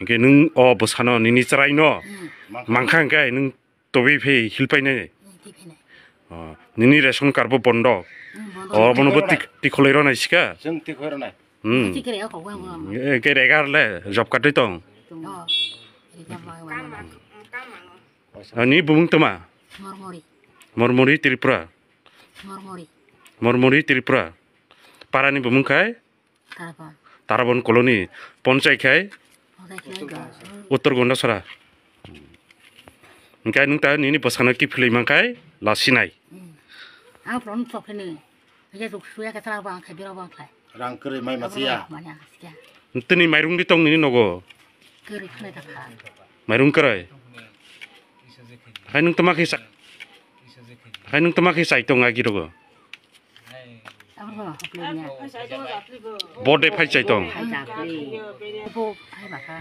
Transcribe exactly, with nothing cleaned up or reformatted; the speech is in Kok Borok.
Hwnkhe nwng o bwsano nini chwraino Hmm. mankha hwnkhe nwng tobwi phai hilpainai. Hmm, twi phainai. O, nini ration card bo bondo. Hmm, bondo. O, bono bo Tik- tikhwlai rwnai sika. Chwng tikhwlai rwnai. Hmm. Tik kere o kok wang wang. E, ke regar le job card tong. Oh. Regar wang wang. Ani bumung tama. Mormori. Mormori Tripura. Mormori. Mormori Tripura. Parani bumung khai? Tarabon. Tarabon colony. Ponchai khai? Ponchai khai ga. Uttor Gondasora. Hwnkhe nwng ta nini bwsano kiphilwi mankhai lasinai. Hmm. Ang pron sok ni. Ye duk suya ka tara bang khai bira bang khai. Rang kwrwi mai masiya. Manya siya. Tini mairung di tong nini nogo. Kwrwi khanai ta kha. Mairung kwrwi. Hai nwng tama khe sa-, hai nwng tama khe sai tong agi rogo. Abo ba hokle nya. Bode phai chai tong. Hai ta kle. Bo hai ba kha.